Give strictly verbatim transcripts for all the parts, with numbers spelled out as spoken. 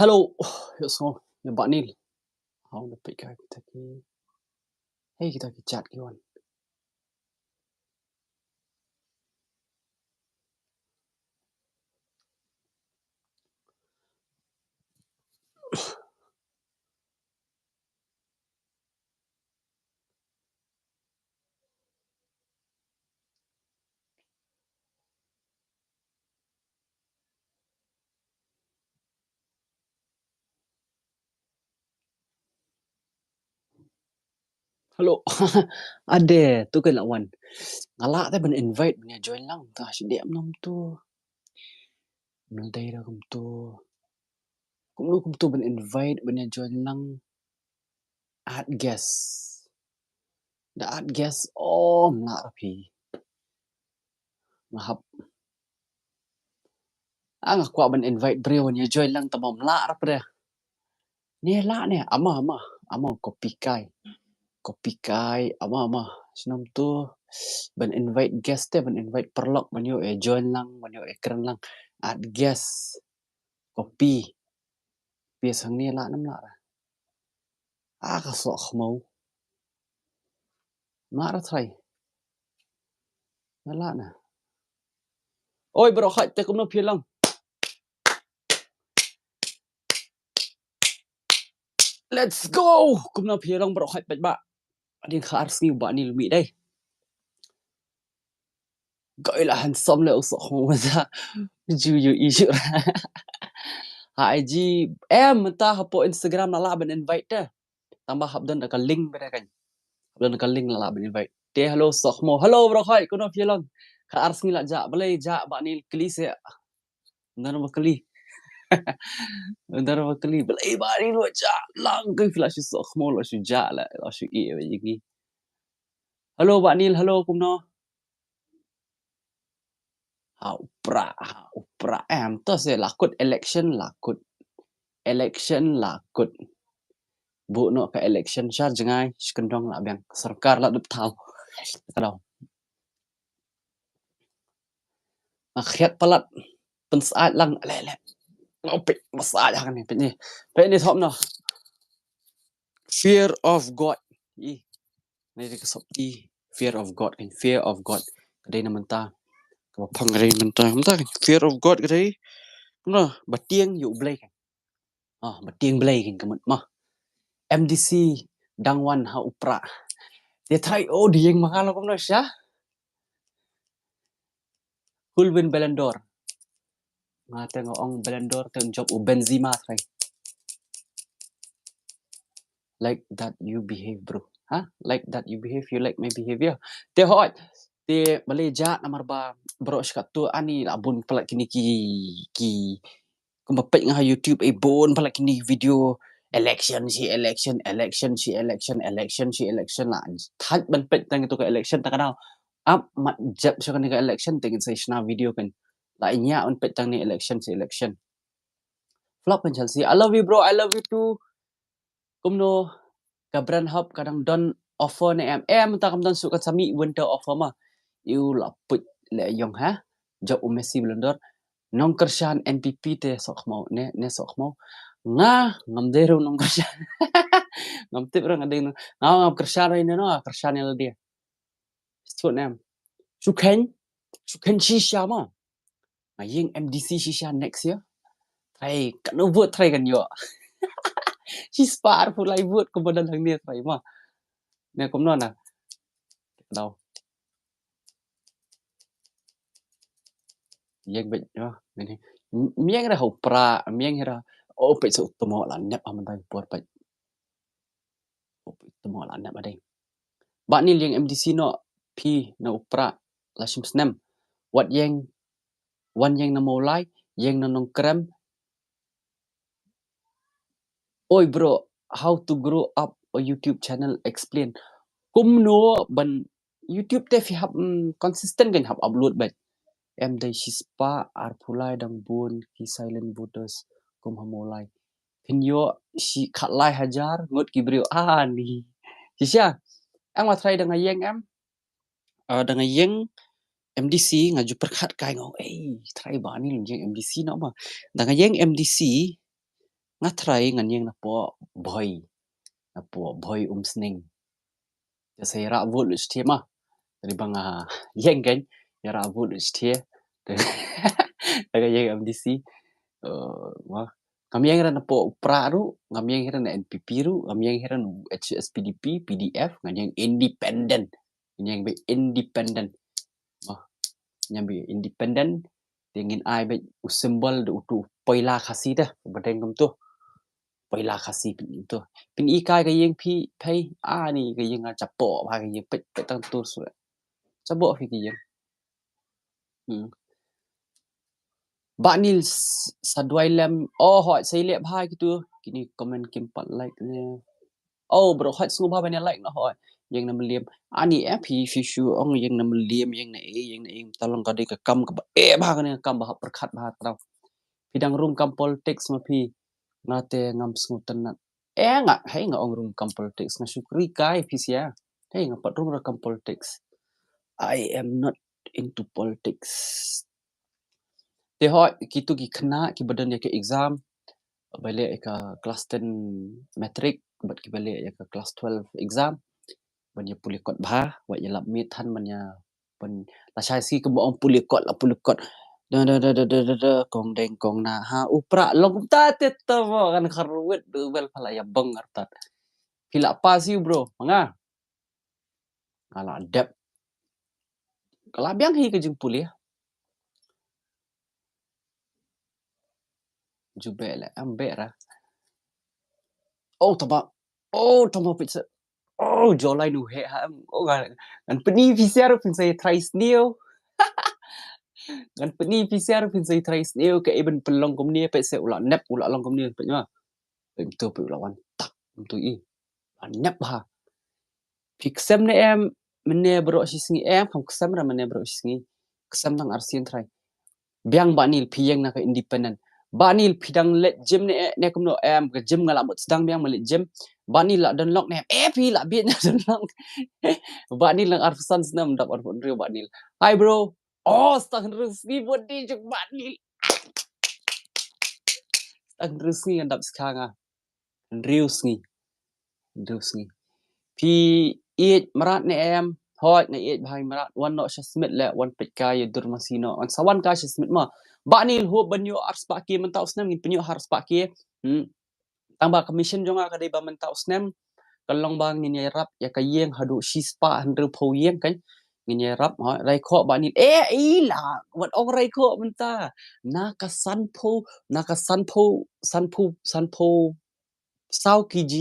Hello. Ïa sngew, ïa Bah Nil. Haw, da peit ka kita ki. Hei, kita ki chat ki wan. Hello. Ade, tu kan la wan. Nga lah te ban invite ban ïa join lang, ta shi dei nam tu. Mel dei da kumtu. Kumno kumtu ban invite ban ïa join lang. Add guest. Da add guest, oh, mlah ra phi. Nga hap. Ah, nga kwah ban invite briew ïa join lang, tang ba mlah ra phi. Ne lah ne, ama, ama, ama, copy kai. Copy kai, ama, ama. Snem tu ban invite guest te, ban invite paralok, ban ïoh ïa join lang, ban ïoh ïa kren lang. Add guest. Copy. Paste hangne, lah ne mlah ra. Ah, ka soh khmaw. Mlah ra trai. Mlah na. Oi, bro, hai, te kumno phi long. Let's go. Kumno phi long, bro, hai, peit ba. Adin kha ar sngi ba ni lumi dei. Goi la handsome le u soh khmaw masa. Ju ju i ju. Ha I G em ta hapoh Instagram la lah ban invite te. Tang ba hap don ka link ba kan. Hap don ka link la lah ban invite. Te hello soh khmaw. Hello bro khoi, kumno phi long. Kha ar sngi la jah, balei jah ba ni kli se. Ndar ba kli. Ndar ba kli. Balei ba ni lo jah. Lang kai phi la shu soh khmaw, la shu jah la, la shu i ba yingi. Hello ba Nil, hello kumno. Ha u Prah, ha u Prah em to se la kut election la kut. Election la kut. Bu noh ka election shar jngai, shkendong la biang, sorkar la dep thaw. Ka daw. Nga khriat palat, pynsyaid lang, le, le. Nga peit, pynsyaid ha kane, peit ni. Peit ni thop noh. Fear of God. I. Ni dei ka sopti, fear of God, kan fear of God. Ka dei na mynta. Ka ba pang ka dei mynta. Mynta kan fear of God ka dei. Kumno, ba tieng ïa u Blei kan. Ah, ba tieng Blei kan ka mut ma. M D C dang wan ha u Prah. Te trai o di ïeng ma nga lo kumno sha. Who'll win Ballon d'Or? Nga te nga ong Ballon d'Or te un jop u Benzema trai. Like that you behave, bro. Ha? Like that you behave, you like my behavior. Te hoi. Te balei jah namar ba bro shkat tu ani la bun palat kini ki, ki kumba peit nga ha YouTube, eh, bun palat kini video election shi election, election shi election, election shi election la. Thait ban peit tang tu ka election ta ka daw. Ap mat jep sha kane ka election te ngin sa shna video kan. La ïa ban peit tang ni election shi election. Flop kan Chelsea. I love you bro, I love you too. Kumno ka Brentford ka dang don offer ne em? Em ta kam don su kan sami winter offer ma. Ïu la put le yong ha. Jop u Messi Ballon d'Or. Nongkyrshan N P P te soh khmaw ne, ne soh khmaw. Nga ngam dei ruh nongkyrshan. Ngam tip ruh nga dei nong, nga ngam kyrshan ruh ne no, kyrshan ïa lade. Sut ne em. Shu khein, shu khein shisha ma. Nga ïeng M D C shisha next year. Trai, katno vote trai kan ïoh. Shispah arphew lai vote kumba don hangne trai ma. Ne kumno na. Daw. Ïeng beit ma. Mieng ra ha u Prah, mieng ra. Oh, peit sa u tmo la nep ha mynta por peit. Te mo la nep adei. Ba ni lieng M D C no phi na u Prah la shim snem. Wat ïeng, wan ïeng na Mawlai, ïeng na Nongkrem. Oi bro, how to grow up a YouTube channel, explain. Kumno ban YouTube te phi hap, mm, consistent kan hap upload bad. Em dei shispah arphew lai dang bun ki silent voters kum ha Mawlai. Phin ïoh shi khatlai hajar ngut ki briew ani. Shisha. Em nga trai dang ïeng em. Ah, dang ïeng M D C nga ju pyrkhat kai nga ong, ei, trai ba ni ïeng M D C no ma. Dang ïeng M D C Nga trai ngan ïeng napoh Bhoi. Napoh Bhoi Umsning. Te sa ïarap vote lut stia ma. Tadi ba nga ïeng kan, ïarap vote lut stia. Te nga ïeng MDC. Uh, ma. Ngam ïeng hira napoh u Prah ruh, ngam ïeng hira na NPP ruh, ngam ïeng hira na HSPDP, PDF, ngan ïeng independent. Ngan ïeng beit independent. Ma. Ngan ïeng beit independent. Te ngin ai beit u symbol da utu u Poila Khasi te. Ba dang kumtu. Poila Khasi pynto. Pyn-i kai ka ïing phi, phei, ani ka ïing nga chapoh bha ka ïing peit, peit tang tur su. Chapoh phi ka ïing. Hmm. Bah Nil s-, sa duwai lem, oh, hoi, sa ïaleh bha kitu. Kine comment kim pat like ne. Oh, bro, hoi, sngewbha ban ïa like noh, hoi. Ïeng na Mylliem. Ani, eh, phi, phi shu ong ïeng na Mylliem, ïeng na e, ïeng na e, ta long ka dei ka kam kaba, eh, bha kane ka kam ba hap pyrkhat bha tang. Phi dang rung kam politics ma phi. Nga te ngam sngewtynnat. Eh, nga, hei, nga ong rung kam politics, nga shukri kai phi sia. Hei, nga pat rung ra kam politics. I am not into politics. Te hoi, kitu ki khynnah kiba don ïa ka exam, ba leh ïa ka class ten matric, bad kiba leh ïa ka class twelve exam, ban ïa pule kot bha, wat ïa lap miet than ban ïa, ban la shai sngi kumba ong pule kot, la pule kot. Da, da, da, kong deng kong na, ha, u Prah long kumta te to mo, kan kharwit, du bel pha la ïa bang artat. Phi la pass ïa u bro, ma nga. Nga la dep. Ka la biang hi ka jingpule. Ju beh le, am beh ra. Oh, tama. Oh, tama pizza. Oh, jolai nu he ha. Oh, ngan, ngan pyni phi sia ruh phin sa ïa try sniew. Ngan pyni phi sia ruh phin sa ïa try sniew, ka eben pynlong kumne, peit se u la nep, u la long kumne, peit ma. Peit mynta peit u la wan tak, mynta i. La nep ha. Phi ksem ne em, mynne baroh shi sngi em, kam ksem ra mynne baroh shi sngi. Ksem tang arsien trai. Biang Bah Nil, phi ïeng na ka independent. Bah Nil, phi dang leit gym ne, ne kumno em, ka gym nga la mut sdang biang ma leit gym. Bah Nil la don lok ne em, eh, phi la bieit na don lok. Bah Nil lang arphew san snem, dap arphew hynriew Bah Nil. Hi bro. Oh, stang hynriew sngi bad di jong Bah Nil. Stang hynriew sngi ngan dap skha nga. Hynriew sngi. Hynriew sngi. Phi ïeit mrad ne em? Hooid, nga ïeit bha ïa mrad. Wan noh sha Smit leh, wan peit kai ïa dur masi noh. Wan sa wan kai sha Smit ma. Bah Nil, hope ban ïoh arspah K mynta u snem, ngin pynïoh arspah K. Hmm. Tang ba ka mission jong nga ka dei ba mynta u snem ka long ba ngin ïarap ïa ka ïing haduh shispah hynriewphew ïing kan. Ngin ïarap, ha, raikhoh Bah Nil. Eh, i la, wat ong raikhoh mynta. Na ka sanphew, na ka sanphew, sanphew, sanphew saw kg,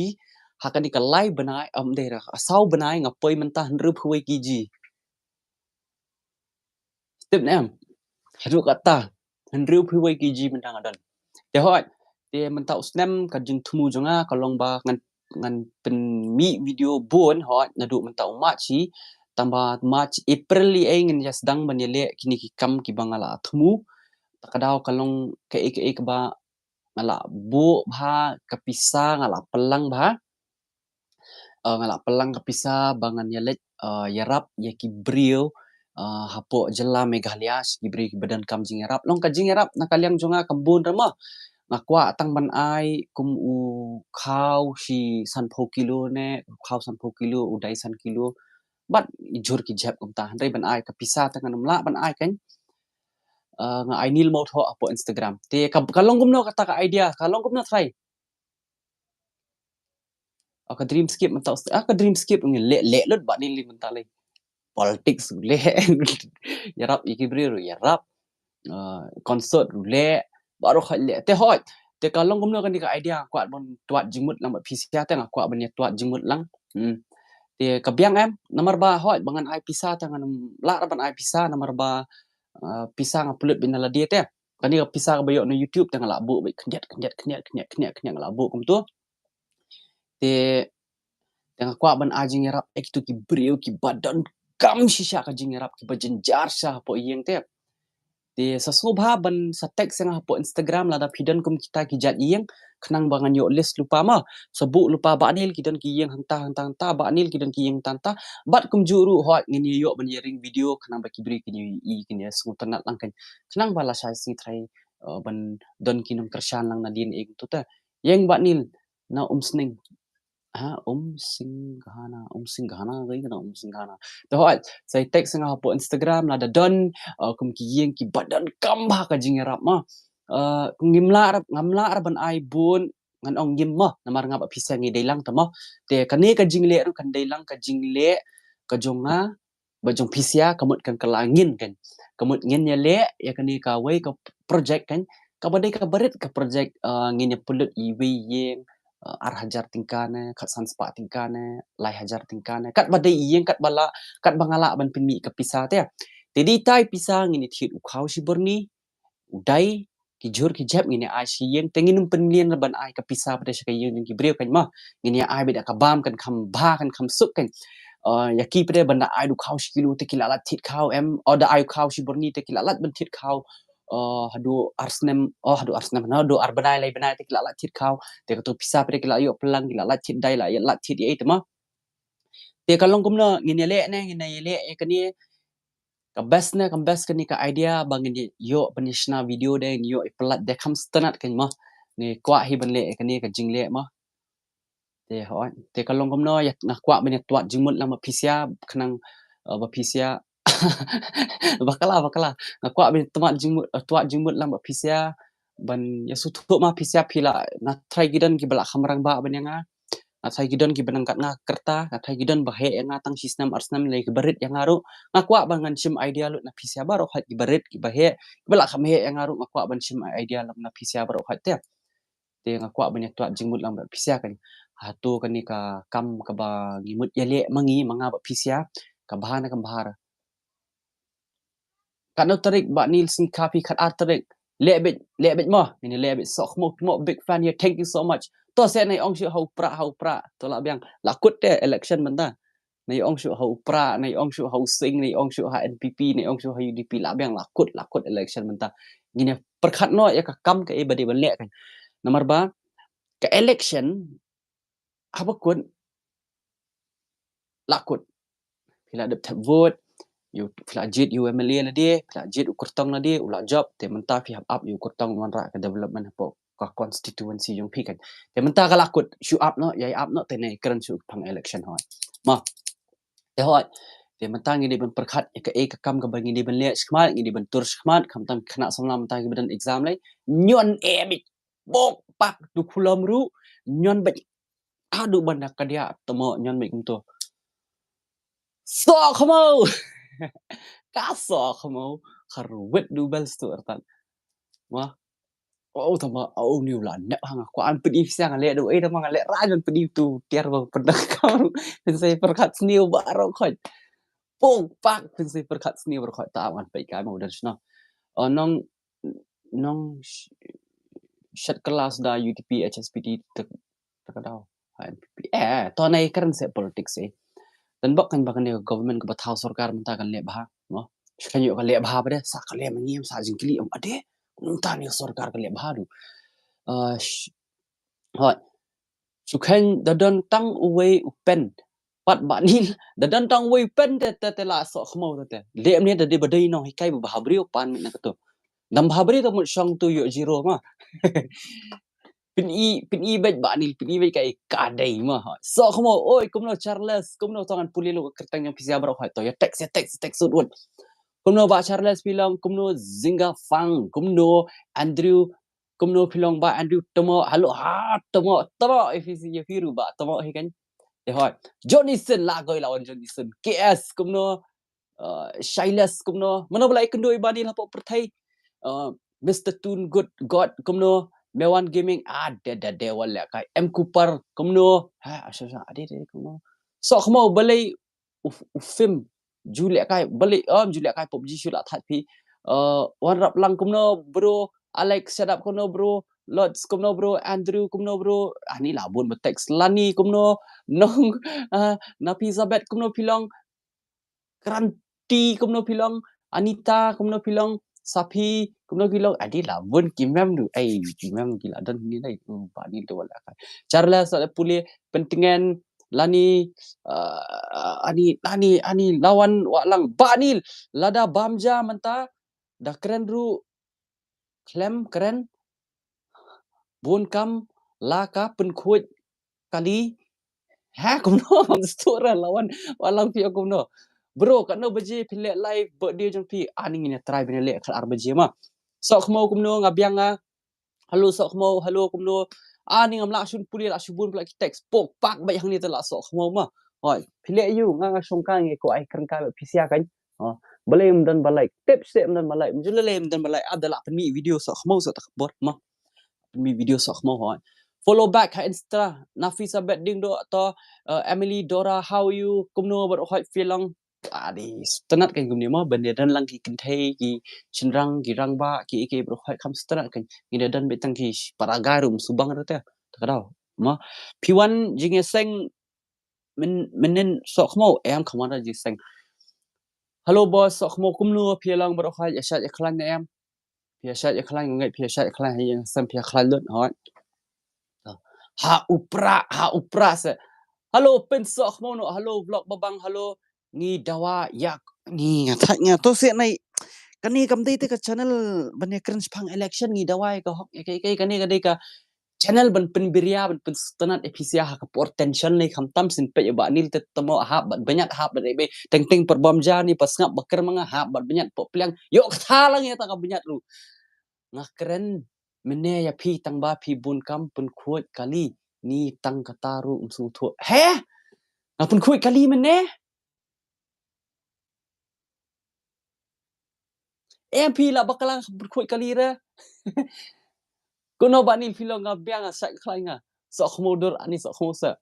ha kane ka lai bnai, ym dei ra, saw bnai nga poi mynta hynriewphew wei kg. Tip ne em? Haduh katta, hynriewphew wei kg mynta nga don. Te hooid, te mynta u snem ka jingthmu jong nga ka long ba ngan, ngan pynmih video bun hooid, naduh mynta u March hi, tang ba March, April ei ei ngin ïa sdang ban ïaleh kine ki kam kiba nga la thmu. Ta ka daw ka long kaei kaei kaba nga la buh bha ka pisa, nga la pynlang bha. Eh, nga la pynlang ka pisa ba ngan ïaleit, eh, ïarap ïa ki briew, eh, hapoh jylla Meghalaya, ki briew kiba donkam jingïarap. Long ka jingïarap na ka liang jong nga kam bun re mo. Nga kwah tang ban ai kum u khaw shi sanphew kilo ne, u khaw sanphew kilo, u dai san kilo. Bad i jur ki jep kumta. Hynrei ban ai ka pisa tang ngan ym lah ban ai kan. Eh, nga ai Nil Mawthoh hapoh Instagram. Te ka, ka long kumno kata ka idea, ka long kumno trai. Ah, ka Dreamscape mynta, ah, ka Dreamscape ngi leh, leh lut Bah Nil mynta leh. Politics leh. Ïarap ïa ki briew ruh ïarap. Ah, concert ruh leh. Baroh khoit leh. Te hooid. Te ka long kumno kane ka idea, kwah ban twad jingmut lang bad pisa te, nga kwah ban ïa twad jingmut lang. Hmm. Te ka biang em, namar ba hooid ba ngan ai pisa te ngan lah ban ai pisa namar ba, ah, pisa nga pynlut beit na lade te. Kane ka pisa kaba ïoh na YouTube te nga la buh beit khyndiat, khyndiat, khyndiat, khyndiat, khyndiat, khyndiat nga la buh kumtu. Te, te nga kwah ban ai jingïarap ïa kitu ki briew kiba donkam shisha ka jingïarap, kiba jynjar shisha hapoh ïing te. Te sa sngewbha ban sa text ïa nga hapoh Instagram lada phi don kum kita ki jait ïing, khnang ba ngan ïoh list lypa ma. Sa buh lypa Bah Nil ki don ki ïing hangta, hangta, hangta, Bah Nil ki don ki ïing hangta, hangta. Bad kumjuh ruh hooid ngin ïa ïoh ban ïa ring video khnang ba ki briew kin ïa i, kin ïa sngewtynnat lang kan. Khnang ba lashai sngi trai, eh, ban don ki nongkyrshan lang nadien ïing tu te. Ïeng Bah Nil na Umsning. Ha, Umsinghana, Umsinghana, ka ïeng na Umsinghana. Te hooid, sa ïa text nga hapoh Instagram, lada don, uh, kum ki ïeng kiba donkam bha ka jingïarap mo. Uh, ngim lah ruh, ngam lah ruh ban ai bun, ngan ong ngim mo, namar nga bad phi sa ngi dei lang te mo. Te kane ka jingleh ruh kan dei lang ka jingleh ka jong nga, bad jong phi sa, ka mut kan kylla ngin kan. Ka mut ngin ïaleh ïa kane kawei ka project kan. Kaba dei kaba rit ka project, uh, ngin ïa pynlut iwei i ïeng, uh, ar hajar tyngka ne, khatsan spah tyngka ne, lai hajar tyngka ne. Katba dei i ïeng, katba lah, katba nga lah ban pynmih ka pisa te. Te dei tai pisa ngin ïa thied u khaw shi byrni, u dai, ki jhur ki jep ngin ïa ai sha ïing, te ngin ym pynmlien ban ai ka pisa pat sha ka ïing jong ki briew kan mo. Ngin ïa ai beit da ka bam kan kham bha kan kham suk kan. Uh, ïa ki pat ban da ai da u khaw shi kilo te ki la lait thied khaw em, o da ai u khaw shi byrni te ki la lait ban thied khaw. Uh, haduh ar snem, oh, haduh ar snem, haduh ar bnai lai bnai te ki la lait thied khaw. Te kato pisa pat ki la ïoh pynlang, ki la lait thied dai, la ïa lait thied ïa ei te mo. Te ka long kumno, ngin ïaleh ne, ngin ïaleh ïa kane, ka best ne, ka best kane ka idea ba ngin ïoh ban ïa shna video de, ngin ïoh ïa pynlait de kham sngewtynnat kan mo. Ngi kwah hi ban leh ïa kane ka jingleh mo. Te hooid, te ka long kumno, ïa nga kwah ban ïa twad jingmut lang bad phi sa, khnang, uh, ba phi sa. Bakla, bakla. Nga kwah ban ïa twad jingmut, uh, twad jingmut lang bad phi sa. Ban ïa sngewthuh ma phi sa phi la, nga tharai ki don kiba la kham rangbah ban ïa nga. Nga tharai ki don kiba nang kat nga kyrta, nga tharai ki don ba heh ïa nga tang shi snem ar snem lei kiba rit ïa nga ruh. Nga kwah ba ngan shim idea lut na phi sa baroh khoit kiba rit, kiba heh, kiba la kham heh ïa nga ruh, nga kwah ban shim idea lang na phi sa baroh khoit te. Te nga kwah ban ïa twad jingmut lang bad phi sa kan. Hato kane ka kam kaba ngi mut ïaleh ma ngi, ma nga bad phi sa, ka bha ne kam bha. Katno tarik Bah Nil Singh Kapi, khatar tarik. Leh beit, leh beit mo. Ngin leh beit, soh khmaw, khmaw, big fan here. Thank you so much. To sa nai ong shuh ha u Prah, ha u Prah. To lah biang. Lah kut te election mynta. Nai ong shuh ha u Prah, nai ong shuh ha u Singh, nai ong shuh ha N P P, nai ong shuh ha U D P, lah biang, lah kut, lah kut election mynta. Ngin ïa pyrkhat noh ïa ka kam kaei ba dei ban leh kan. Namar ba ka election haba kut, lah kut. Phi la dep thep vote, ïa u, phi la jied ïa u M L A lade, phi la jied u kyrtong lade, u la jop, te mynta phi hap ap ïa u kyrtong wanrah ka development hapoh ka constituency jong phi kan. Te mynta ka lah kut, shu ap noh, ïai ap noh, te nai kren shuh phang election hooid. Mo. Te hooid. Te mynta ngi dei ban pyrkhat ïa kaei ka kam kaba ngi dei ban leh shakhmat, ngi dei ban tur shakhmat, khamtam khynnah samla mynta kiba don exam lei. Ñion eh beit. Pok pak tu khulom ruh, ñion beit. Haduh ban da ka diah tamo ñion beit kumto. Soh khmaw. Ka soh khmaw. Kharwit du bel stu artat. Wah. Oh, tama, oh, ni u la nep ha nga kwah ban pyni pisa nga leh du, eh, tama nga leh raj ban pyni tu tiar ba pyndak ka ruh. Pynsei pyrkhat sniew baroh khoit. Pok pak, pynsei pyrkhat sniew baroh khoit, ta ngan peit ka ma u dan shna. Oh, nong, nong sh-, shat kelas da U D P, H S P D, te, te ka daw. Ha N P P. Eh, to nai kren se politics eh. Dan bok kan ba kane government kaba thaw sorkar mynta kan leh bha, mo. Shu kan ïoh ka leh bha ba de, sa ka leh ma ngi em, sa jingkylli em, ade, mynta ne sorkar ka leh bha du. Ah, sh-, hooid. Shu kan da don tang uwei u pen. Pat Bah Nil, da don tang uwei u pen te, te, te la soh khmaw te, te. Leh mne da dei ba dei nonghikai ba bha briew pan mit na kato. Dang bha briew te mut shong tu ïoh zero ma. Pyni, pyni beit Bah Nil, pyni beit kaei ka dei ma. Soh khmaw, oi, kumno Charles, kumno to ngan pule lo ka kyrteng jong pisa baroh khoit to, ïa text, ïa text, text sut wut. Kumno Bah Charles phi long, kumno Zinga Fang, kumno Andrew, kumno phi long Bah Andrew, tamo, halo, ha, tamo, tamo, eh, phi si, ïa phi ruh Bah, tamo, hi kan. Te hooid. Johnny Sin, la goi la wan Johnny Sin. K S, kumno, uh, Shailes kumno, mano ba la ïakynduh ïa Bah Nil hapoh pyrthei. Uh, Mister Tun Good God kumno, Mewan Gaming, ah, de, de, de, wal leh kai. M Cooper kumno, ha, asha, asha, ade, de, kumno. Soh khmaw balei u, u film, ju leh kai, balei, um, ju leh kai PUBG shu la thait phi. Uh, Wan Rap Lang kumno, bro, Alex, shut up kumno, bro, Lots kumno, bro, Andrew kumno, bro, ani la bun ba text, Lani kumno, nong, uh, Napi Zabet kumno phi long, Kranti kumno phi long, Anita kumno phi long, Sapi kumno phi long, adi la bun ki mem du, ai, ki mem ki la don ni lai, u, Bah Nil tu wala ka. Charles la pule, Pentngen, Lani, uh, ani, ani, ani, Lawan, Wah Lang, Bah Nil, lada bam ja mynta, da kren ruh, khlem kren, bun kam, la ka pynkhuid kali. Ha, kumno? Bang stur la wan, wan lang phi kumno? Bro, katno baje phi leh live birthday jong phi? Ani ngin ïa try ban leh khatar baje ma. Sohkhmaw kumno, nga biang nga. Hello Sohkhmaw, hello kumno? Ani ngam lah shun pule, lah shu bun pla ki text. Pok pak ba hangne te la Sohkhmaw ma. Hoi, phi leh ïa u, nga nga shong ka ngi ko ai kren ka phi sia kan. Oh, balei ym don ba like? Tip seh ym don ba like. Mjul lei ym don ba like. Ada lah pynmih video Sohkhmaw sa tak bor ma. Pynmih video Sohkhmaw hoi. Follow back ha Insta. Nafisa Bet Ding do to, uh, Emily Dora, how are you? Kumno baroh hoi phi long. Adi, sngewtynnat kan kumne ma, ban ïa don lang ki kynthei ki shynrang, ki rangbah, ki, ki baroh hoi kham sngewtynnat kan. Ngi da don beit tang ki para guy ruh ym shu bang ruh te. Ta ka daw. Ma, phi wan jingïaseng myn, mynnin Sohkhmaw, em, kham wan da jingïaseng. Hello boss, Sohkhmaw kumno, phi long baroh hoi, ïa shait ïa khlaiñ ne em? Phi ïa shait ïa khlaiñ, ngai phi ïa shait ïa khlaiñ, ha ïing sem phi ïa khlaiñ lut, hoi. Ha u Pra, ha u Pra se. Hello, Pynsoh Khmno, hello, vlog Babang, hello. Ngi dawa ïa, ngi nga thait nga to se nai. Kane kam dei te ka channel ban ïa kren shaphang election, ngi dawa ïa ka hok, ïa ka, ïa ka, kane ka dei ka channel ban pynbiria, ban pynsngewtynnat ïa phi sia ha ka por tension ne khamtam shen peit ïa Bah Neil te tamo hap bad bniat hap bad ebe teng teng perbam ja ni pa sngap ba ker ma nga hap bad bniat pok pliang. Ïoh kata lang ïa ta ka bniat ruh. Nga kren mynne ïa phi tang ba phi bun kam pynkhuid kali ni tang kata ruh ym sngewthuh. He? Nga pynkhuid kali mynne? Em phi la bakla pynkhuid kali re. Kono Bah Neil phi long nga biang nga sait khlaiñ nga. Soh Khmo dur ani Soh Khmo sa.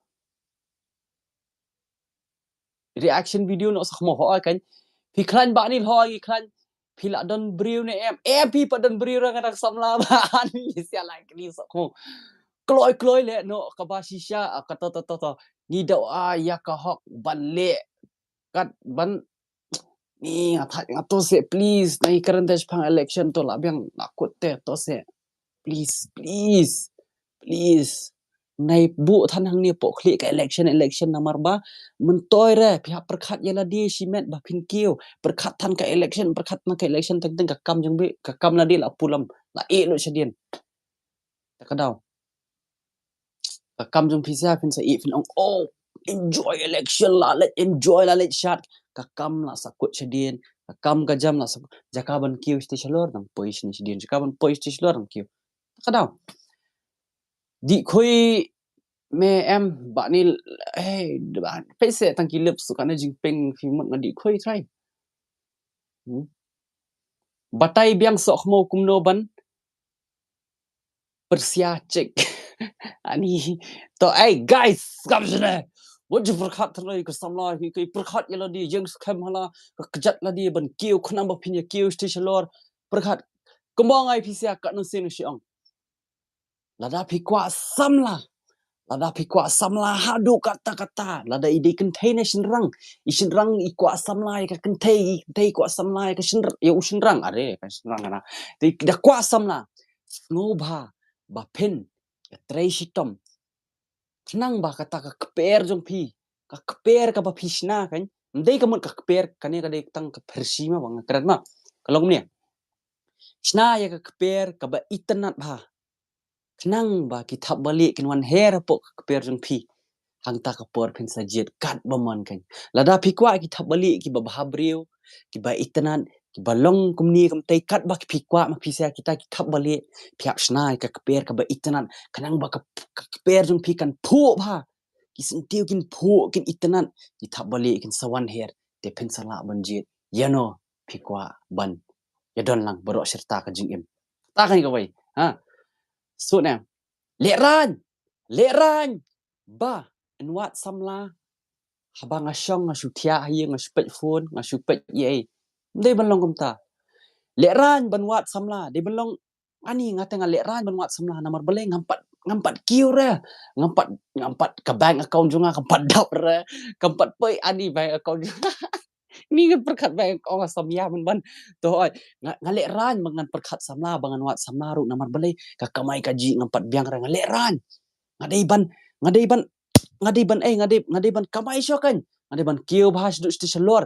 Reaction video noh Soh Khmo ho kan. Phi khlaiñ Bah Neil ho ngi khlaiñ. Phi la don briew ne em? Em phi pat don briew re nga dang samla ba ani sia la kli Soh Khmo. Kloi kloi le noh kaba shisha, ah, ka to to to to. Ngi daw, ah, ïa ka hok ban leh kat ban ni nga thait nga to se please, na i kren te shaphang election to la biang la kut te to se please, please, please. Nai buh than hangne pok khlieh ka election, election namar ba myntoi re phi hap pyrkhat ïa lade shimet ba phin kiew, pyrkhat than ka election, pyrkhat than ka election teng teng ka kam jong phi, ka kam lade la pulam la eh lut shadien. Ta ka daw. Ka kam jong phi sia phin sa ih phin ong oh enjoy election la leit enjoy la leit shat. Ka kam la sa kut shadien, ka kam ka jam la sa jaka ban kiew shati shalor dang poi shini shadien, jaka ban poi shati shalor dang kiew. Ta ka daw. Di khui me em Bah Neil, eh, pese tang ki lip su kana jingpeng phi mut nga di khui trai. Hmm? Batai biang Soh Khmo kumno ban pyrsia chik. Ani to, hey guys, kam jene. Wat ju pyrkhat trai ka samla ki, ki pyrkhat ïa lade jeng skhem hala ka kjat lade ban kiew khnang ba phin ïa kiew shati shalor. Pyrkhat kumba ngai phi sia ka no sin shi ong. Lada phi kwah samla, lada phi kwah samla haduh katta katta, lada i dei kynthei ne shynrang, i shynrang i kwah samla ïa ka kynthei, i kynthei kwah samla ïa ka shynr-, ïa u shynrang, are ka shynrang na. Te da kwah samla, sngewbha ba phin ïa trei shitom. Khnang ba kata ka kper jong phi, ka kper kaba phi shna kan, ym dei ka mut ka kper kane ka dei tang ka pyrshah ma ba nga kren ma. Ka long ne. Shna ïa ka kper kaba itynnad bha. Khnang ba ki thapbalieh kin wan her hapoh ka kper jong phi. Hangta ka por phin sa jied kat ba mon kan. Lada phi kwah ki thapbalieh kiba bha briew, kiba itynnad, kiba long kumne kumtei kat ba phi kwah ma phi sia kita ki thapbalieh. Phi hap shna ïa ka kper kaba itynnad. Khnang ba ka, ka kper jong phi kan phuh bha. Ki syntiew kin phuh kin itynnad. Ki thapbalieh kin sa wan her. Te phin sa lah ban jied. Ïa no phi kwah ban ïa don lang baroh shirta ka jingim. Ta kan kawei. Ha. Sut ne. Lehraiñ. Lehraiñ. Ba, yn wad samla. Haba nga shong, nga shu thiah ha ïing, nga shu peit phone, nga shu peit ïa ei. Ym dei ban long kumta. Lehraiñ ban wad samla, dei ban long ani nga te nga lehraiñ ban wad samla namar balei ngam pat, ngam pat kiew re. Ngam pat, ngam pat ka bank account jong nga, ngam pat dap re. Ngam pat poi ani bank account jong nga. Ni ngan pyrkhat ba ong nga samla mynban. To oi, nga, nga lehraiñ ba ngan pyrkhat samla, ba ngan wad samla ruh namar balei ka kamai kajih ngam pat biang re nga lehraiñ. Nga dei ban, nga dei ban, nga dei ban, eh, nga dei, nga dei ban kamai shuh kan. Nga dei ban kiew bha shaduh shati shalor.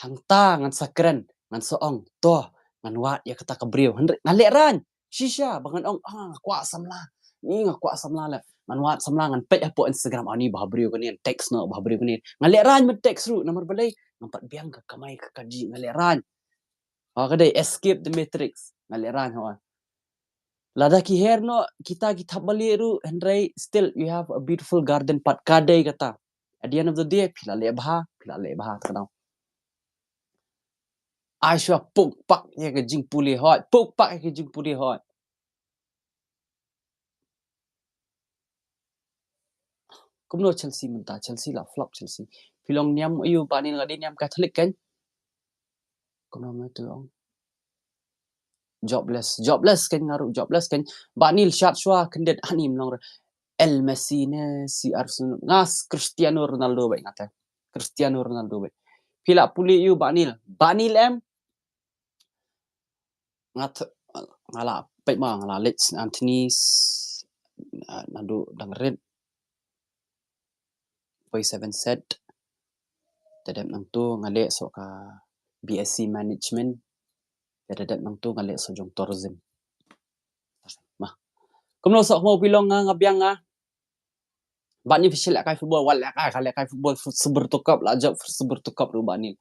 Hangta ngan sa kren, ngan sa ong, to, ngan wad ïa kata ka briew. Hynrei nga lehraiñ. Shisha ba ngan ong, ah, nga kwah samla. Ni nga kwah samla la. Ngan wad samla ngan peit hapoh Instagram, ani bha briew kane, text noh bha briew kane. Nga lehraiñ ban text ruh, namar balei? Ngam pat biang ka kamai ka kajih, nga lehraiñ. Ha, ka dei escape the matrix. Nga lehraiñ, ha. Lada ki her noh kita ki thapbalieh ruh, hynrei still you have a beautiful garden path, ka dei kata. At the end of the day, phi la leh bha, phi la leh bha, ta ka daw. Ai shuwa puk pak ïa ka jingpule hooid, puk pak ïa ka jingpule hooid. Kumno Chelsea mynta? Chelsea la flop Chelsea. Phi long niam aiu Bah Nil? Nga dei niam Catholic kan? Kumno mynta ong? Jobless, jobless kan, nga ruh jobless kan. Bah Nil shat shuwa khyndiat, ani mlong re. El Messi ne C R seven, nga Cristiano Ronaldo beit nga te. Cristiano Ronaldo beit. Phi la pule aiu Bah Nil? Bah Nil em? Nga th-, nga la peit ma, nga la leit Saint Anthony's, ah, naduh dang rit. Poi seven set. Te dep nangtu nga leh soh ka B S C management. Te dep nangtu nga leh soh jong tourism. Ma. Kumno soh mo phi long nga, nga biang nga. Bah Nil phi shu lehkai football, wat lehkai, ka lehkai football, Super Cup la jop, Super Cup ruh Bah Nil.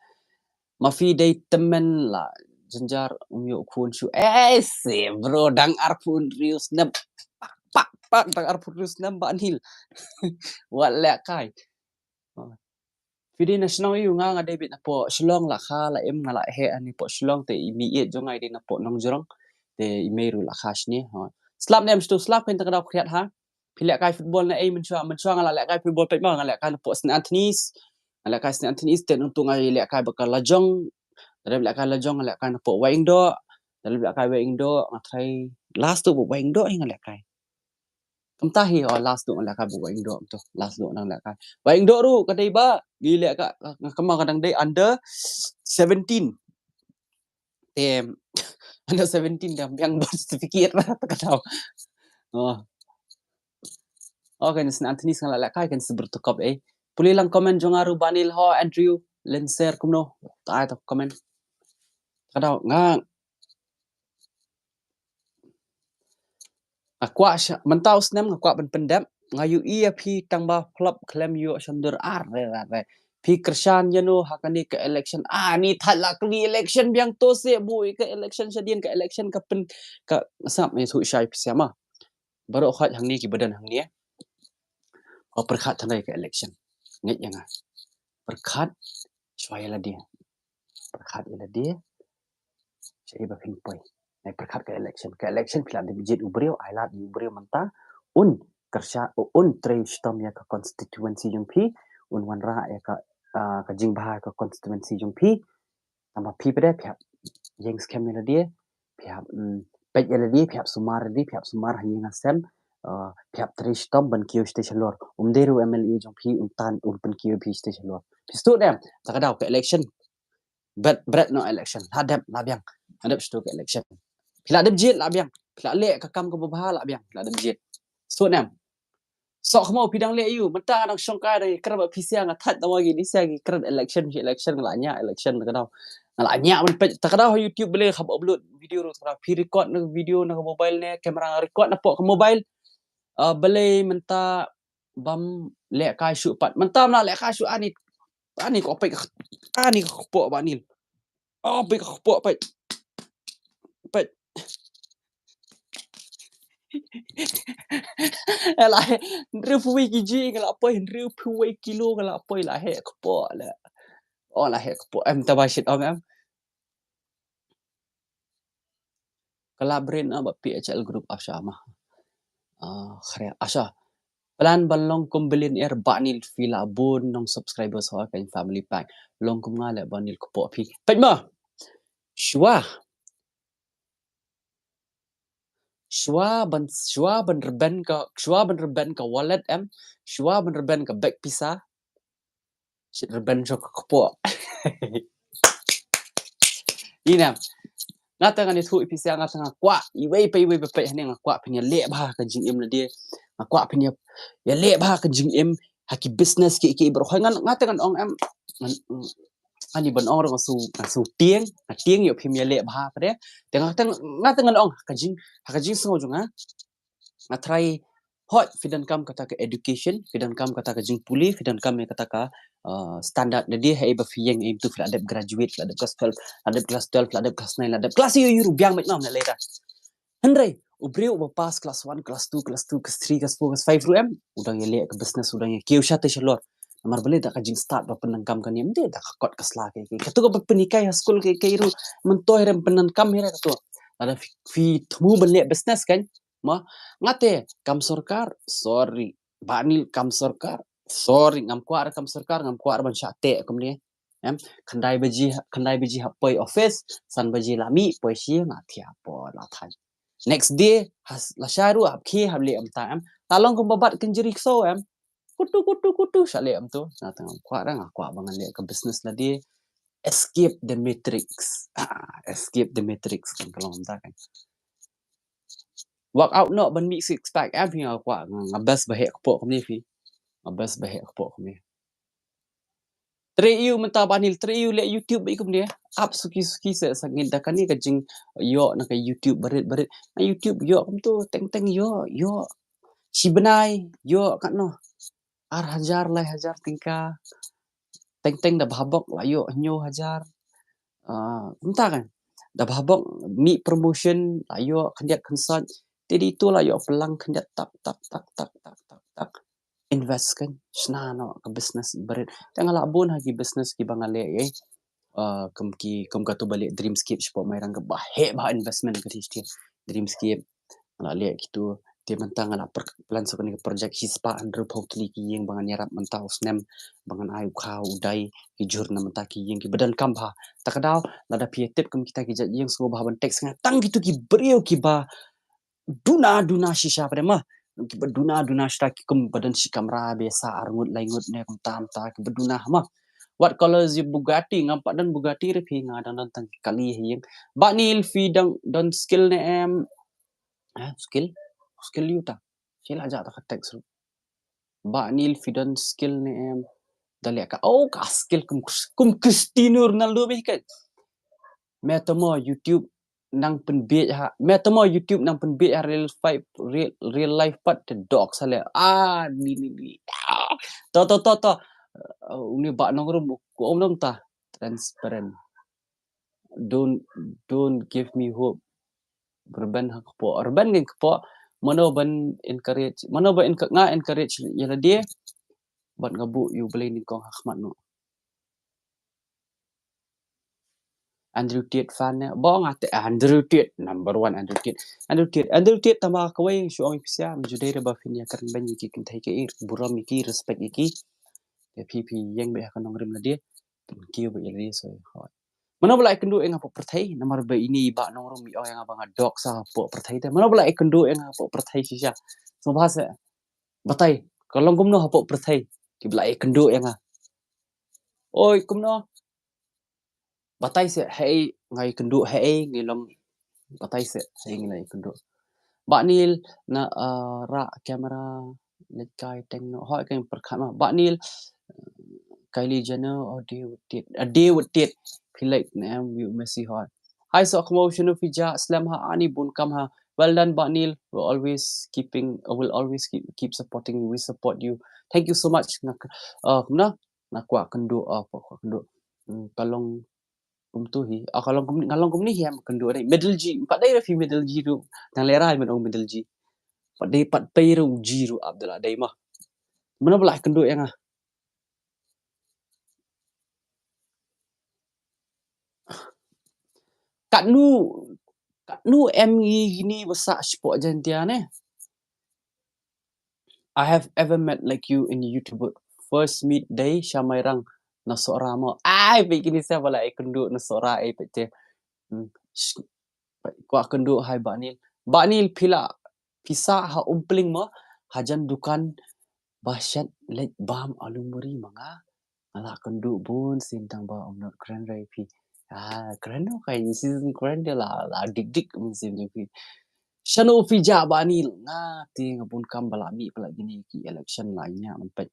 Ma phi dei tymmen la jynjar, um ïoh khun shuh. Eh, se bro, dang arphew hynriew snem. Pak, pak, pak, dang arphew hynriew snem Bah Nil. Wat lehkai. Phi dei na shnong aiu? Nga, nga dei beit napoh Shillong, la kha la im, nga la heh ani poh Shillong te i mei ïeit jong nga i dei napoh Nongjrong. Te i mei ruh la kha shane. Ha. Slap ne em shatu, slap kan ta ka daw khriat ha. Phi lehkai football na ei mynshuwa? Mynshuwa nga la lehkai football peit ma, nga lehkai napoh Saint Anthony's. Nga lehkai Saint Anthony's te nangtu nga lehkai bad ka Lajong. Te dep lehkai Lajong nga lehkai napoh Wahingdoh. Te dep lehkai Wahingdoh nga trai last tu Wahingdoh hi nga lehkai. Kumta hi, oh, last tu nga lehkai bad Wahingdoh tu. Last tu nga lehkai. Wahingdoh ruh ka dei ba ngi lehkai, nga kynmaw ka dang dei under seventeen. Te under seventeen dang biang birth certificate ba ta ka daw. Oh. Oh, kan Saint Anthony's nga la lehkai kan Super Cup eh. Pule lang comment jong nga ruh Bah Nil ho, Andrew Lenser kumno. Ta ai ta comment. Ta ka daw nga Nga kwah sha, mynta u snem nga kwah ban pyndep, nga ïohi ïa phi tang ba flop khlem ïoh shondur ar re ar re. Phi kyrshan ïano ha kane ka election? Ani thait la kylli election biang to se buh ïa ka election shadien, ka election ka pyn, ka sap ne shu shai phi siama. Baroh khoit hangne ki ba don hangne. Ko pyrkhat tang ïa ka election. Ngeit ïa nga. Pyrkhat shuwa ïa lade. Pyrkhat ïa lade. Sha i ba phin poi. Nai pyrkhat ka election. Ka election phi la dep jied u briew, ai lad ïa u briew mynta. Un kyrshan, un trei shitom ïa ka constituency jong phi. Un wanrah ïa ka, ah, ka jingbha ka constituency jong phi. Tang ba phi pat de phi hap ïeng skhem ïa lade, phi hap, mm, peit ïa lade, phi hap sumar ïa lade, phi hap sumar ha ïing ha sem, ah, phi hap trei shitom ban kiew shatei shalor. Um dei ruh MLA jong phi, um tan, um pynkiew phi shatei shalor. Phi sngewthuh ne em? Ta ka daw ka election. Bret, bret noh election. La dep, la biang. La dep shuh ka election. Phi la dep jied la biang. Phi la leh ka kam kaba bha la biang. Phi la dep jied. Sngewthuh ne em? Sok mo phi dang leh ïu, mynta nga dang shong kai dang ïakren bad phi sia nga thait tang wa ki dei sia ki kren election shi election nga la ñiah election ta ka daw. Nga la ñiah ban peit ta ka daw ha YouTube balei hap upload video ruh ta ka daw. Phi record na video na ka mobile ne camera nga record na pok ka mobile. Ah, balei mynta bam leh kai shuh pat. Mynta ma leh kai shuh ani. Ani ko peit ani ko pok ba nil. Oh, peit ka kpoh, peit. Peit. Eh, la heh, hynriewphew wei kilo nga la poi, hynriewphew wei kilo nga la poi, la heh kpoh la. Oh, la heh kpoh. Em, ta ba shit ong em. Collaborate na ba P H L group asha ma. Ah, khre asha. Plan ban long kum billionaire ba nil phi la bun nong subscribers ho ka family pack. Long kum nga le ba nil kpoh phi. Peit ma. Shuwa. Shuwa ban, shuwa ban rben ka, shuwa ban rben ka wallet em. Shuwa ban rben ka bag pisa. Shit rben shuwa ka kpoh. Ina. Nga te ngan ïathuh ïa phi sha nga te nga kwah iwei pa iwei pa peit hangne nga kwah phin ïaleh bha ka jingim lade. Nga kwah phin ïa, ïaleh bha ka jingim ha ki business ki ki baroh. Ngan, nga te ngan ong em, ngan, ani ban ong ruh nga shu, nga shu tieng, nga tieng ïoh phim ïaleh bha ka de. Te nga te, nga te ngan ong ha ka jing, ha ka jingsngew jong nga. Nga trai Hooid, phi donkam kata ka education, phi donkam kata ka jingpule, phi donkam ïa kata ka, uh, standard. Lada haei ba phi ïeng, em, tu phi la dep graduate, phi la dep class twelve, la dep class twelve, la dep class nine, la dep class ïa u ruh biang met nam na lera. Hynrei u briew uba pass class one, class two, class two, class three, class four, class five ruh em, u dang ïaleh ka business, u dang ïa kiew shatei shalor. Namar balei? Da ka jingstad ba pyndonkam kane, em de da ka kot ka sla, kaei kaei. Kato kaba pynhikai ha skul kaei kaei ruh, mynta hi rem pyndonkam hi re kato. Lada phi, phi thmu ban leh business kan, ma, nga te kam sorkar, sorry. Bah Nil kam sorkar, sorry, ngam kwah re kam sorkar, ngam kwah re ban shah teh kumne. Em, khyndai baje, khyndai baje hap poi office, san baje la mih, poi shi, nga thiah poi la thaiñ. Next day, has, la shai ruh hap khie, hap leh kumta em. La long kumba bat kynjri ksew em. Kutu, kutu, kutu, shah leh kumtu. Nga te ngam kwah re, nga kwah ba ngan leh ka business lade. Escape the matrix. Ah, escape the matrix kan ka long kumta kan. Workout noh ban mih six pack em, phi, nga kwah, nga, nga best ba heh kpoh kumne phi. Nga best ba heh kpoh kumne. Trei ïa u mynta Bah Nil, trei ïa u leh YouTube ba i kumne. Ap suki suki se sangin da kane ka jingïoh na ka YouTube barit barit. Na YouTube ïoh kumtu teng teng ïoh, ïoh. Shi bnai ïoh katno? Ar hajar, lai hajar tyngka. Teng teng da bha bok la ïoh hynñiew hajar. Ah, kumta kan. Da bha bok mih promotion la ïoh khyndiat khynsoit. Te dei tu la ïoh pynlang khyndiat tak tak tak tak tak tak tak. Invest kan, shna noh ka business barit. Te nga lah bun ha ki business kiba nga leh, eh. Ah, kum ki, kum katu ba leh Dreamscape shapoh Mairang kaba heh bha investment ka dei. Dreamscape, nga lah leh kitu. Te mynta nga lah per-, plan sa kane ka project shispah hynriewphew tylli ki ïing ba ngan ïarap mynta u snem, ba ngan ai u kha u dai, ki jur na mynta ki ïing kiba donkam bha. Ta ka daw lada phi ïa tip kum kita ki jait ïing sngewbha ban text nga tang kitu ki briew kiba duna duna shisha pat ma. Kiba duna duna shisha ki kum ba don shi kamra ba sa ar ngut lai ngut ne kumta kumta kiba duna ma. What color is your Bugatti? Ngam pat don Bugatti re phi, nga dang don tang ki kali ha ïing. Bah Nil phi dang don skill ne em? Ha, skill? Skill ïa uta. Shi la jah ta ka text ruh. Bah Nil phi don skill ne em? Da leh ka, oh, ka skill kum, kum Cristiano Ronaldo bha ka. Me tamo YouTube nang pynbiej ha, me tamo YouTube nang pynbiej ha real fight, real, real life pat te dok sa leh. Ah, ni, ni, ni. Ah. To, to, to, to. Uh, uni Bah Nongrum, ko om dong ta. Transparent. Don't, don't give me hope. Rben ha kpoh. Rben ngan kpoh. Mano ban encourage. Mano ban enc-, nga encourage ïa lade. Bad nga buh ïa U Blei nyngkong ha khmat noh. Andrew Tate fan ne. Ba nga te Andrew Tate, number one Andrew Tate. Andrew Tate, Andrew Tate tama kawei shu ong ïa phi sha, mynjur dei re ba phin ïa kren beiñ ïa ki kynthei kaei, burom ïa ki, respect ïa ki. Te phi phi ïeng beit ha ka nongrim lade. Pynkiew beit ïa lade, so hooid. Mano ba la ïakynduh ïa nga hapoh pyrthei, namar ba ine i Bah Nongrum i ong ïa nga ba nga dok sa hapoh pyrthei te. Mano ba la ïakynduh ïa nga hapoh pyrthei shisha. Sngewbha se batai, ka long kumno hapoh pyrthei kiba la ïakynduh ïa nga. Oi, kumno? Batai se, hei, nga ïakynduh, hei, ngi long. Batai se, hei, ngi la ïakynduh. Bah Nil, na, uh, rah camera, leit kai teng noh. Hooid, kan pyrkhat ma. Bah Nil, Kylie Jenner, oh, dei wut tied. Ah, dei wut tied. Phi leit ne em, ïa u Messi hooid. Hi, Sokhmo, shano phi jah, slem ha, ani bun kam ha. Well done, Bah Nil. We're always keeping, uh, we'll always keep, keep supporting you. We support you. Thank you so much. Nga, uh, kumno? Nga kwah kynduh, uh, kwah kynduh. Hmm, ka long kumtu hi. Ah, ka long kumne, nga long kumne hi em kynduh dei. Middle G, pat dei re phi middle G ruh. Tang lehrain ban ong middle G. Pat dei, pat dei re u G ruh Abdullah dei ma. Mano ba la ïakynduh ïa nga? Katno, katno em ngi kine ba sah shapoh Jaintia ne? I have ever met like you in YouTube. First meet dei sha Mairang na Sohra mo. Ai, peit kine sa ba la ïakynduh na Sohra, ai peit te. Hmm. Sh-, kwah kynduh, hi Bah Nil. Bah Nil, phi la, phi sah ha Umpling mo, hajan dukan ba shet leit bam alu muri ma nga. Nga la kynduh bun sien tang ba ym not kren re phi. Ah, kren noh, ka ïa shisien kren de la, la dik dik mynsiem jong phi. Shano phi jah Bah Nil? Nga te nga bun kam ba la mih palat kine ki election, la ïa man peit.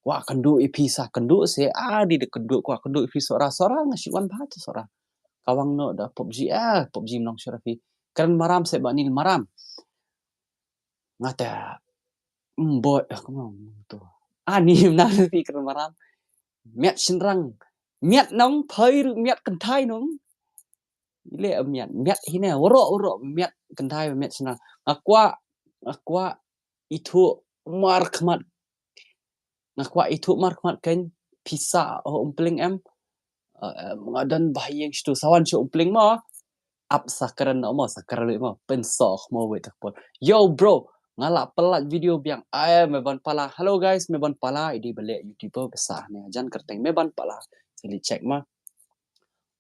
Kwah kynduh ïa phi sa kynduh se, ah, dei da kynduh, kwah kynduh ïa phi Sohra, Sohra nga shu wan bha te Sohra. Kawang noh da PUBG, ah, PUBG ym long shuh ïa phi. Kren maram se Bah Nil, maram. Nga te, mm, boy, ah, kumno tu. Ani mna phi kren maram. Miat shynrang. Miat nong, phai ruh miat kynthai nong. Ile miat, miat hine, waro, waro, miat kynthai, miat shynrang. Nga kwah, nga kwah ithuh markhmat. Nga kwah ithuh markhmat kein pisa o umpling em. Eh, nga don ba ïeng shtu sawan shu umpling mo. Ap sa kren mo, sa kren mo. Pynsoh mo wei tak pol. Yo, bro. Nga la pynlait video biang. Ai, me ban pala. Hello guys, me ban pala. Idi bale YouTuber basa ne. Jan kerteng me ban pala. Sili check ma.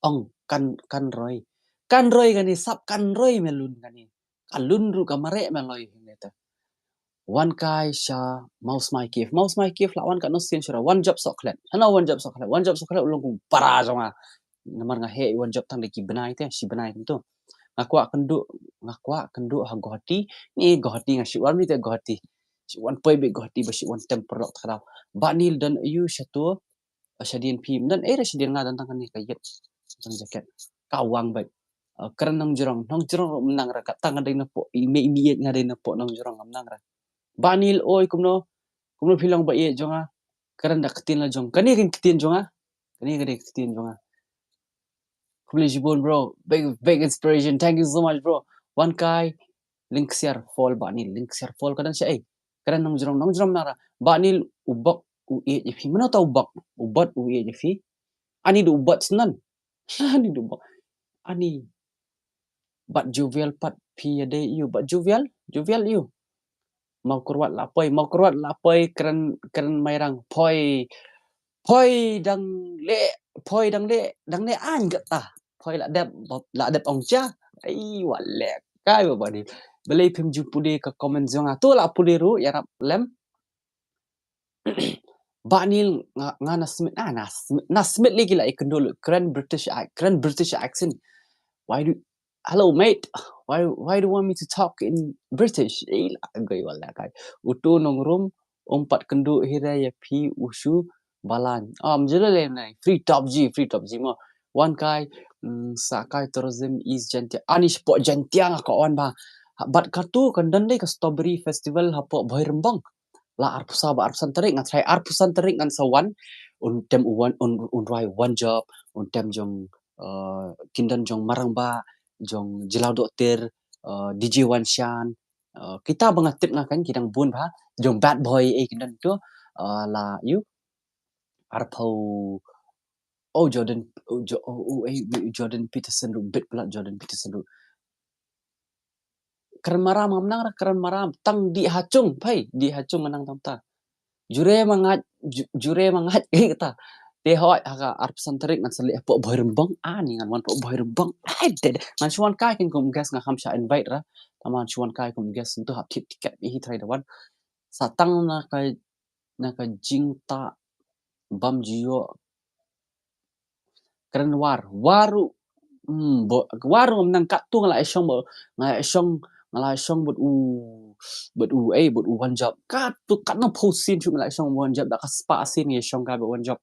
Ong kan, kan roi. Kan roi kani, sap kan roi me lun kani. Ka lun ruh ka mareh me loi hynne te. Wan kai sha Maus Mai Kiev. Maus Mai Kiev la wan ka no sien shura. Wan job soklet. Hana wan job soklet. Wan job soklet u long kum para jong nga. Namar nga heh wan job tang da ki bnai te, shi bnai kumtu. Nga kwah kynduh, nga kwah kynduh ha Guwahati. Ni Guwahati nga shi wan mi te Guwahati. Shi wan poi beit Guwahati ba shi wan tem paralok ta ka daw. Bah Nil don aiu shatu. Shadien phi. Mdan eh shadien nga don tang kane ka ïet. Tang jaket. Ka wang beit. Ah, kren nongjrong. Nongjrong ruh mnang ra. Kata nga dei na poh. I mei i mei nga dei na poh nongjrong mnang ra. Bah Nil oi kumno. Kumno phi long ba ïeit jong nga. Kren da ktien la jong. Kane ka ktien jong nga. Kane ka dei ktien jong nga. Khublei shibun bro. Big, big inspiration. Thank you so much bro. Wan kai. Lyngksiar Fall Bah Nil. Lyngksiar Fall ka don sha ei. Kren nongjrong, nongjrong mnang ra. Bah Nil u bok u ïeit ïa phi. Mano ta u bok. U bot u ïeit ïa phi. Ani du u bot snan. Ani du u bok. Ani. Bad Jovial pat phi ïa dei ïu. Bad Jovial, Jovial ïu. Mawkyrwat la poi, Mawkyrwat la poi kren, kren Mairang. Poi, poi dang leh, poi dang leh, dang leh aiñ kata. Poi la dep, la dep ong cha. Ai, wa leh kai ba Bah Nil. Balei phim ju pule ka comment jong nga. Tu la pule ruh, ïarap lem. Bah Nil nga, nga na Smith, ah, na Smith, na Smith lagi la ikynduh lut. Kren British ac-, kren British accent. Why do, hello mate, why, why do you want me to talk in British? Eh, la goi wa leh kai. Utu nongrum, um pat kynduh hi re ïa phi u shu balan. Am jule le nai. Free Top G, Free Top G mo. Wan kai, mm, sa kai tourism is Jaintia. Ani shapoh Jaintia nga ka wan ba. Bad katu kan don dei ka Strawberry Festival hapoh Bhoirymbong. La arphew saw ba arphew san tarik nga trai arphew san tarik ngan sa wan. Un tem u wan, un, un rwai One Job, un tem jong, eh, kin don jong Marang Bah, jong Jyllaw Dohtir, eh, D J Wanshan. Eh, kita ba nga tip nga kan ki dang bun bha, jong Bad Boy eh kin don tu, eh, la ïu. Arphew, oh, Jordan, oh, Jo-, oh, oh, eh, Jordan Peterson ruh, bit pula Jordan Peterson ruh. Kren maram ngam nang ra, kren maram. Tang dih ha chung, phai, dih ha chung ngan nang tang ta. Jure ma ngait, ju-, jure ma ngait, eh, kata. Te hoi, ha ka arphew san tarik ngan sa leh hapoh Bhoirymbong. Ah, ni ngan wan hapoh Bhoirymbong. Ai, de, de. Ngan shu wan kai kin kum guest nga kham shah invite ra. Tang ngan shu wan kai kum guest ntu hap thied tiket, eh, hi trai da wan. Sa tang na ka, na ka jingtah bam jio. Kren War, War ruh, hmm, bo-, War ruh ngam nang katto nga la ïa shong ba, nga la ïa shong, nga la ïa shong bad u, bad u, eh, bad u One Job. Katto, katno phew sien shu nga la ïa shong One Job, da ka spah sien nga ïa shong ka bad One Job.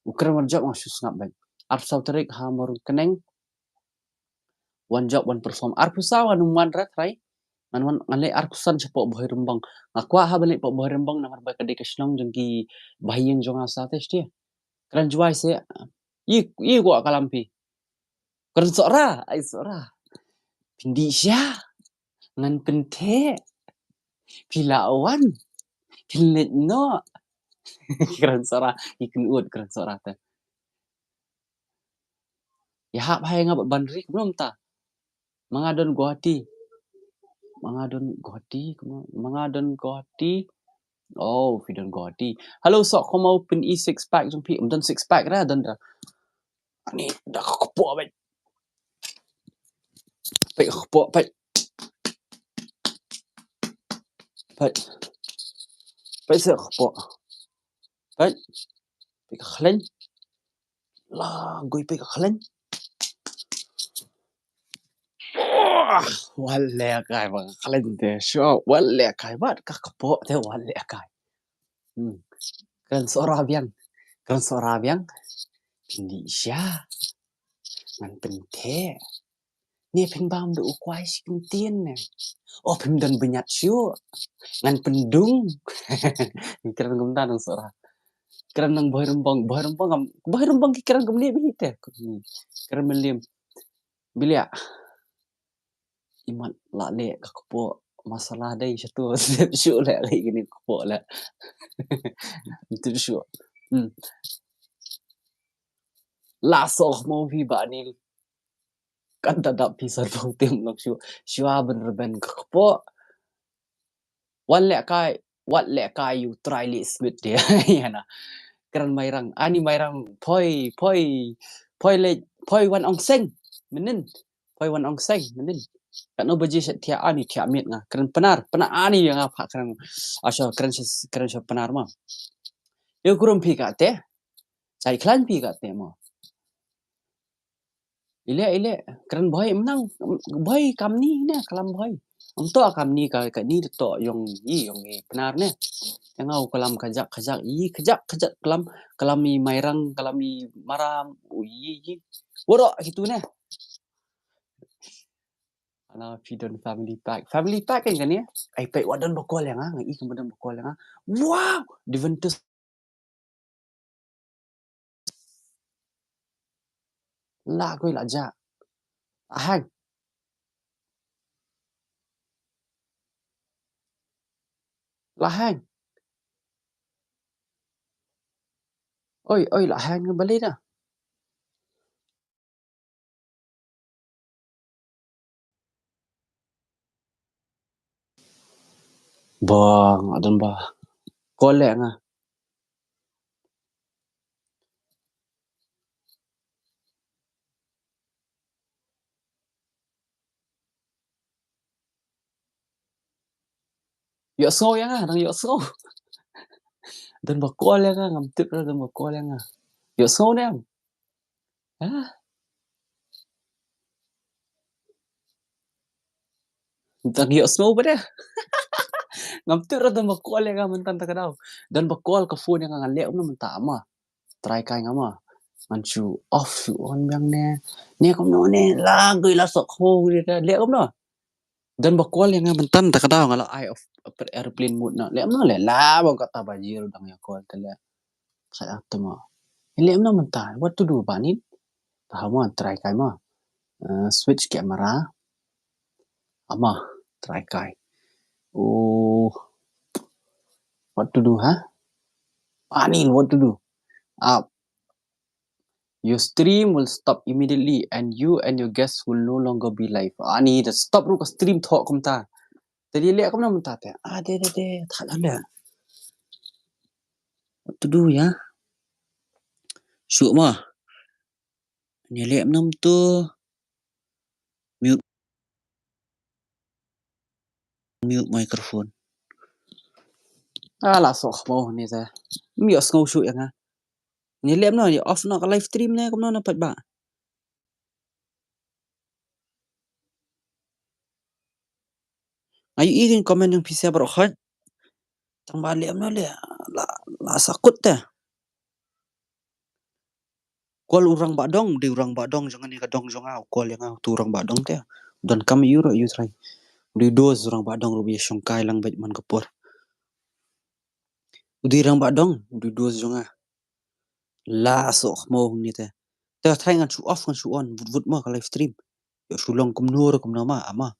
U kren One Job nga shu sngap bad. Arphew saw tarik ha Mawryngkneng. One Job, wan perform. Arphew saw ngan wan ra trai. Ngan wan, ngan leh arphew san shapoh Bhoirymbong. Nga kwah ha ban leh hapoh Bhoirymbong namar ba ka dei ka shnong jong ki bahaïing jong nga sa te stia. Kren Jowai se. I, i kwah kalam phi. Kren Sohra, ai Sohra. Phin dih sha. Ngan pyntheh. Phi la wan. Phin leit noh. Kren Sohra, i kynut kren Sohra te. Ïa hap hai nga bad ban ri kumno mynta. Ma nga don Guwahati. Ma nga don Guwahati, kumno? Ma nga don Guwahati. Oh, phi don Guwahati. Hello, Soh Kmau, pyn-i six pack jong phi. Ym don six pack ra, don ra. Ani, da ka kpoh bad. Peit ka kpoh, peit. Peit. Peit sa ka kpoh. Peit. Peit ka khlaiñ. La goi peit ka khlaiñ. Wah, wa leh kai ba ka khlaiñ te sho, wa leh kai ba ka kpoh te wa leh kai. Hmm. Kren Sohra biang. Kren Sohra biang. Phin dih sha. Ngan pyntheh. Ne phin bam da u kwai shi kyntien ne. O phim don bniat shuh. Ngan pyndung. Kren kumta nang Sohra. Kren nang Bhoi Rymbong, Bhoi Rymbong, Bhoi Rymbong ki kren kumne bhi te. Kren mylliem. Bilia. Imat la leh ka kpoh masala dei shatu tip shuh leh leh kini kpoh leh. Tip shuh. Hmm. La soh mo phi ba ni. Kan ta dap phi sar bong tim lok shuh. Shuwa ben reben ka kpoh. Wan leh kai, wat leh kai u trai leh smit dia. Yana. Kren Mairang, ani Mairang, poi, poi, poi leh, poi wan ong seng, menin, poi wan ong seng, menin. Katno baje shet thiah ani thiah miet nga, kren Pnar, Pnar ani ya nga pha kren, asho kren sha, kren sha Pnar ma. Yo kurum phi kate, chai klan phi kate ma. Ile, ile, kren Bhoi, mnang, Bhoi kamni ne, kalam Bhoi. Am to kamni ka, kani to yong i, yong i, Pnar ne. Yang au kalam kajak, kajak, i, kajak, kajak, kalam, kalam i Mairang, kalam i Maram, u, i, i. Waro, kitu ne. Ana phi don family pack. Family pack kan kani? Ai, pek wa don bakol yang, ah, i kam don bakol yang, ah. Wow! Juventus. La koi la ja. La hang. La hang. Oi, oi, la hang balei da. Bang, adan ba. Kolek nga. Ïohsngew ïa nga, dang ïohsngew. Don ba call ïa nga, ngam tip ruh don ba call ïa nga. Ïohsngew ne em? Ha? Dang ïohsngew ba dei. Ngam tip ruh don ba call ïa nga mynta ka daw. Don ba call ka phone ïa nga, ngan leh kumno mynta ma. Try kai nga ma. Ngan shu off shu on biang ne. Ne kumno ne, la gui la sok ho gui da. Leh kumno. Don ba call ïa nga mynta ka daw, nga la ai off airplane mode na. Leh kumno leh, la ba kata ba jir dang ïa call te leh. Sa ïa te ma. Leh kumno mynta, what to do ba ni? Taha ma, try kai ma. Eh, switch camera. Ama, try kai. Oh, what to do, ha? Ani, what to do? Up. Your stream will stop immediately and you and your guests will no longer be live. Ani, da stop ruh ka stream thoh kumta. Te leh kumno mynta te? Ah, de, de, de, tha la leh. What to do ïa? Shu ma. Ni leh mynta. Mute. Mute microphone. Ah, la sok mo ni te. Ym ïohsngew shuh ïa nga. Ni leh kumno, ni off noh ka live stream ne kumno na pat ba. Nga ïohi ïa ki comment jong phi sha baroh khoit. Tang ba leh kumno leh, la, la sa kut te. Call u Rangbah Dong, dei u Rangbah Dong jong nga, ne ka dong jong nga, u call ïa nga, utu u Rangbah Dong te. Don kam ïa u ruh ïa u trai. U dei u dos u Rangbah Dong ruh ba ïa shongkai lang bad man ka por. U dei u Rangbah Dong, u dei u dos jong nga. La sok mo ni te. Te trai ngan shu off ngan shu on, vut vut mo ka live stream. Ïoh shu long kumno ruh kumno ma, ama.